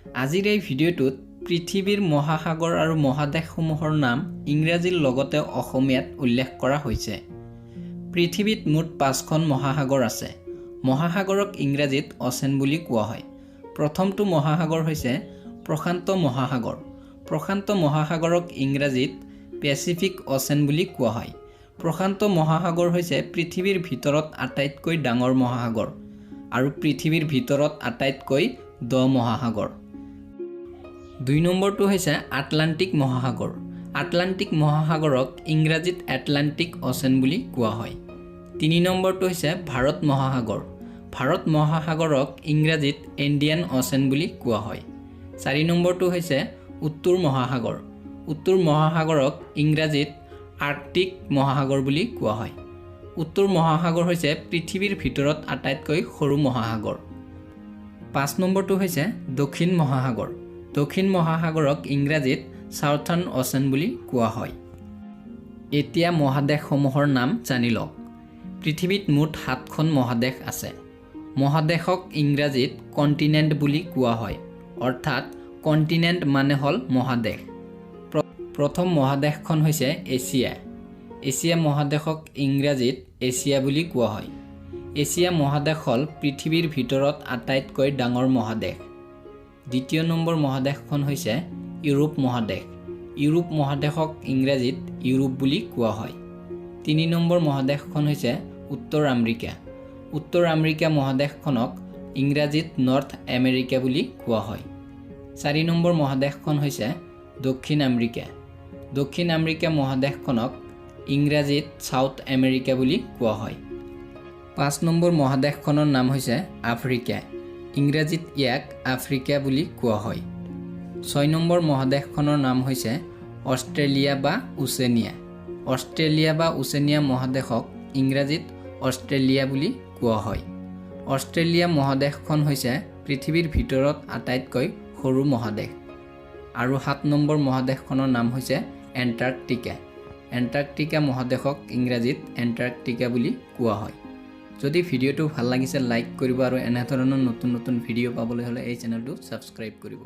আজিৰ এই ভিডিঅ'টোত পৃথিৱীৰ মহাসাগৰ আৰু মহাদেশসমূহৰ নাম ইংৰাজীৰ লগতে অসমীয়াত উল্লেখ কৰা হৈছে। পৃথিৱীত মুঠ পাঁচখন মহাসাগৰ আছে। মহাসাগৰক ইংৰাজীত অ'চেন বুলি কোৱা হয়। প্ৰথমটো মহাসাগৰ হৈছে প্ৰশান্ত মহাসাগৰ। প্ৰশান্ত মহাসাগৰক ইংৰাজীত পেচিফিক অ'চেন বুলি কোৱা হয়। প্ৰশান্ত মহাসাগৰ হৈছে পৃথিৱীৰ ভিতৰত আটাইতকৈ ডাঙৰ মহাসাগৰ আৰু পৃথিৱীৰ ভিতৰত আটাইতকৈ দ মহাসাগৰ। দুই নম্বৰটো হৈছে আটলাণ্টিক মহাসাগৰ। আটলাণ্টিক মহাসাগৰক ইংৰাজীত এটলাণ্টিক অ'চেন বুলি কোৱা হয়। তিনি নম্বৰটো হৈছে ভাৰত মহাসাগৰ। ভাৰত মহাসাগৰক ইংৰাজীত ইণ্ডিয়ান অ'চেন বুলি কোৱা হয়। চাৰি নম্বৰটো হৈছে উত্তৰ মহাসাগৰ। উত্তৰ মহাসাগৰক ইংৰাজীত আৰ্কটিক মহাসাগৰ বুলি কোৱা হয়। উত্তৰ মহাসাগৰ হৈছে পৃথিৱীৰ ভিতৰত আটাইতকৈ সৰু মহাসাগৰ। পাঁচ নম্বৰটো হৈছে দক্ষিণ মহাসাগৰ। দক্ষিণ মহাসাগৰক ইংৰাজীত ছাউথাৰ্ণ অ'চেন বুলি কোৱা হয়। এতিয়া মহাদেশসমূহৰ নাম জানি লওক। পৃথিৱীত মুঠ সাতখন মহাদেশ আছে। মহাদেশক ইংৰাজীত কণ্টিনেণ্ট বুলি কোৱা হয়, অৰ্থাৎ কণ্টিনেণ্ট মানে হ'ল মহাদেশ। প্ৰথম মহাদেশখন হৈছে এছিয়া। এছিয়া মহাদেশক ইংৰাজীত এছিয়া বুলি কোৱা হয়। এছিয়া মহাদেশ হ'ল পৃথিৱীৰ ভিতৰত আটাইতকৈ ডাঙৰ মহাদেশ। দ্বিতীয় নম্বৰ মহাদেশখন হৈছে ইউৰোপ মহাদেশ। ইউৰোপ মহাদেশক ইংৰাজীত ইউৰোপ বুলি কোৱা হয়। তিনি নম্বৰ মহাদেশখন হৈছে উত্তৰ আমেৰিকা। উত্তৰ আমেৰিকা মহাদেশখনক ইংৰাজীত নৰ্থ আমেৰিকা বুলি কোৱা হয়। চাৰি নম্বৰ মহাদেশখন হৈছে দক্ষিণ আমেৰিকা। দক্ষিণ আমেৰিকা মহাদেশখনক ইংৰাজীত ছাউথ আমেৰিকা বুলি কোৱা হয়। পাঁচ নম্বৰ মহাদেশখনৰ নাম হৈছে আফ্ৰিকা। ইংৰাজীত ইয়াক আফ্ৰিকা বুলি কোৱা হয়। ছয় নম্বৰ মহাদেশখনৰ নাম হৈছে অষ্ট্ৰেলিয়া বা ওচেনিয়া। অষ্ট্ৰেলিয়া বা ওচেনিয়া মহাদেশক ইংৰাজীত অষ্ট্ৰেলিয়া বুলি কোৱা হয়। অষ্ট্ৰেলিয়া মহাদেশখন হৈছে পৃথিৱীৰ ভিতৰত আটাইতকৈ সৰু মহাদেশ। আৰু সাত নম্বৰ মহাদেশখনৰ নাম হৈছে এণ্টাৰ্কটিকা। এণ্টাৰ্কটিকা মহাদেশক ইংৰাজীত এণ্টাৰ্কটিকা বুলি কোৱা হয়। যদি ভিডিঅ'টো ভাল লাগিছে, লাইক কৰিব আৰু এনেধৰণৰ নতুন নতুন ভিডিঅ' পাবলৈ হ'লে এই চেনেলটো ছাবস্ক্ৰাইব কৰিব।